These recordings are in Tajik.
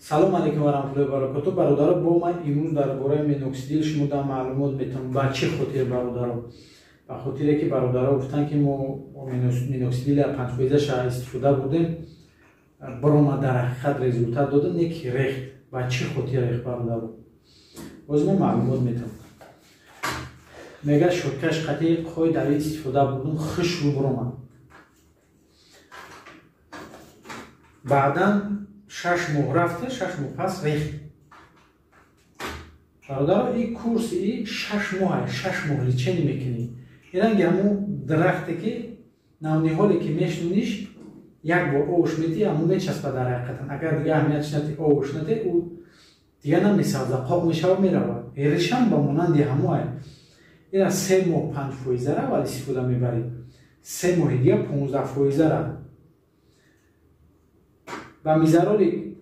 Салом алейкум ва раҳматуллоҳи ва баракотуҳ. Бародаро, бо ман имрӯз дар бораи миноксидил шумо дар маълумот метавонам. Ба чӣ хотир, бародаро? Ба хотире ки бародаро гуфтанд, ки мо миноксидил 5%-ша истифода бурдем, баромад, дар ҳақиқат результат дода, не ки рехт. Ба чӣ хотир рехт, бародаро? Боз мо маълумот метавонам. Мега щёткаш қати қой давид истифода бурдум, хушрӯ баромад. Баъдан 6 моҳ рафта, 6 моҳ пас рехт. Бародаро, и курси и 6 моҳа, 6 моҳ лечение мекунӣ. Иранги ҳамун дарахте ки навниҳоле ки мешнуниш, як бор овуш метӣ, ҳамун мечаспа. Дар ҳақиқатан, агар дига аҳамиятш нати, овуш нате, ӯ дига намесабза, қоқ мешава, мерава. Ришам ба монанди ҳамуай. Ира 3 моҳ 5%-ра аввал истифода мебарӣ, 3 моҳи дига 15%-ра. Ба мизароли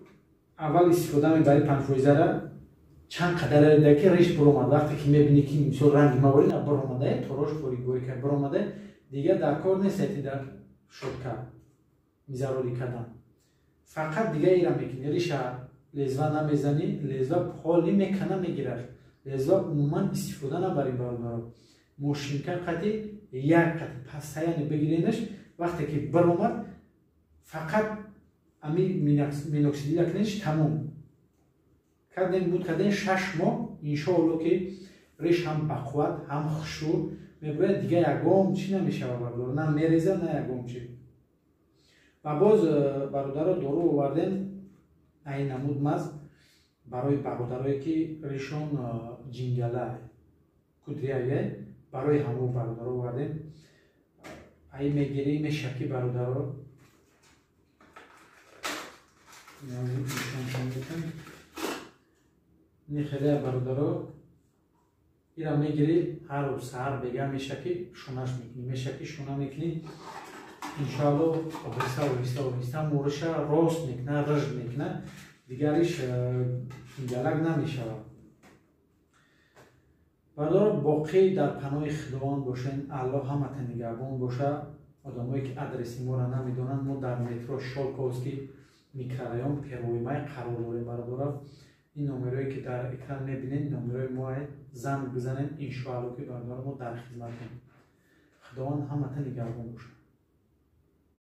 аввал истифода мебарӣ 5%-ра, чанд қадаре ки риш буромад. Вақте ки мебинӣ, ки мисол ранги маворина баромада, торош борик борика баромада, дигар дар кор нест эти дар щётка мизароли кардан. Фақат дига ира мекунӣ, риша лезва намезанӣ, лезва поли мекана, мегирад. Лезва умуман истифода набарӣ, бародаро. Мошинка қати як қати пастаяни бигиренаш. Вақте ки баромад, фақат ами миноксидила кунеш, тамом кардем, буд кардем 6 моҳ. Иншоалло, ки риш ҳам бақувват, ҳам хушрӯ мебояд. Дига ягон чӣ намешава, бародаро, на мереза, на ягон чӣ. Ва боз, бародаро, дору овардем, ай намуд маз барои бародарое ки ришон ҷингала, кудрявия, барои ҳамон бародаро овардем. Ай мегирӣ, мешаки, бародаро, ни хеле, бародаро, ира мегирӣ, ҳар рӯз саҳар бега мешаки, шунаш мекунӣ, мешаки, шуна мекунӣ. Иншоалло, оҳиста оҳиста оҳиста муриша рост мекуна, рыж мекуна, дигариш галак намешавад. Бародаро, боқӣ дар паноҳи Худованд бошен. Аллоҳ ҳамата нигаҳбон боша. Одамое ки адреси моро намедонанд, мо дар метро Щёлковский, микрорайон Первый Май қарор дорем. Бародаро, ин номерое ки дар экран мебинед, номерои моа, занг бизанед. Иншоалло, ки бародаро, мо дар хизматем. Худованд ҳамата нигаҳбон бошад.